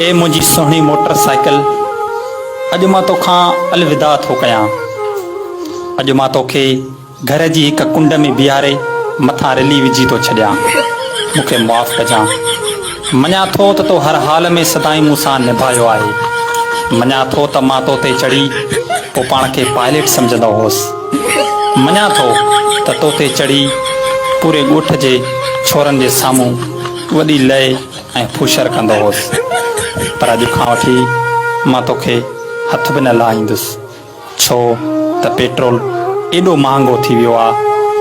اي منهنجي سهڻي motor cycle, اڄ مان توکان الوداع ٿو ڪيان. اڄ مان توکي گهر جي هڪ ڪنڊ ۾ بيهاري مٿان رلي وجهي ٿو ڇڏيان. مون کي معاف ڪجان. مڃان ٿو ته تو هر حال ۾ سدائين مون سان نڀايو آهي. مڃان ٿو ته مان تو تي چڙهي پوء پاڻ کي پائليٽ سمجهندو هوس. مڃان ٿو ته تو تي چڙهي پوري ڳوٺ جي ڇورن جي سامهون وڏي لئه ۽ ڦوشر ڪندو هوس. پر اڄ کان وٺي مان توکي هٿ به نه لاهيندس. ڇو ته پيٽرول ايڏو مهانگو ٿي ويو آ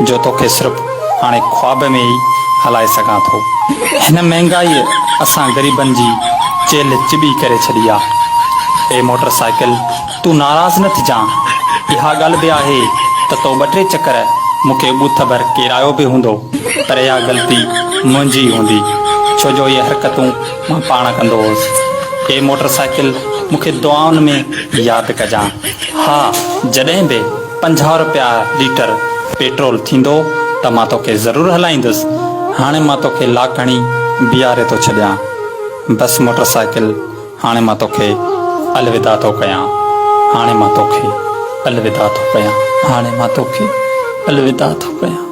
جو توکي صرف هاڻي خواب ۾ ئي هلائي سگهان ٿو. هن مهنگائيء اسان غريبن جي چيلهه چٻي ڪري ڇڏي آ. اي موٽر سائيڪل تون ناراض نه ٿجان. اها ڳالهه به آهي ته تو ٻه ٽي چڪر مون کي ٻوٿ ڀر ڪيرايو به هوندو پر اها غلطي منهنجي ئي هوندي ڇو جو اهي حرڪتون مان پاڻ ڪندو هوس. اي موٽر سائيڪل مون کي دعائن ۾ ياد ڪجان. ها جڏهن به 50 رپيا ليٽر پيٽرول ٿيندو ته مان توکي ضرور هلائيندس. هاڻي مان توکي لاڪ هڻي بيهاري ٿو ڇڏيان. بس موٽر سائيڪل هاڻي مان توکي الوداع ٿو ڪيان. هاڻي مان توکي الوداع ٿو ڪيان. هاڻي مان توکي الوداع ٿو ڪيان.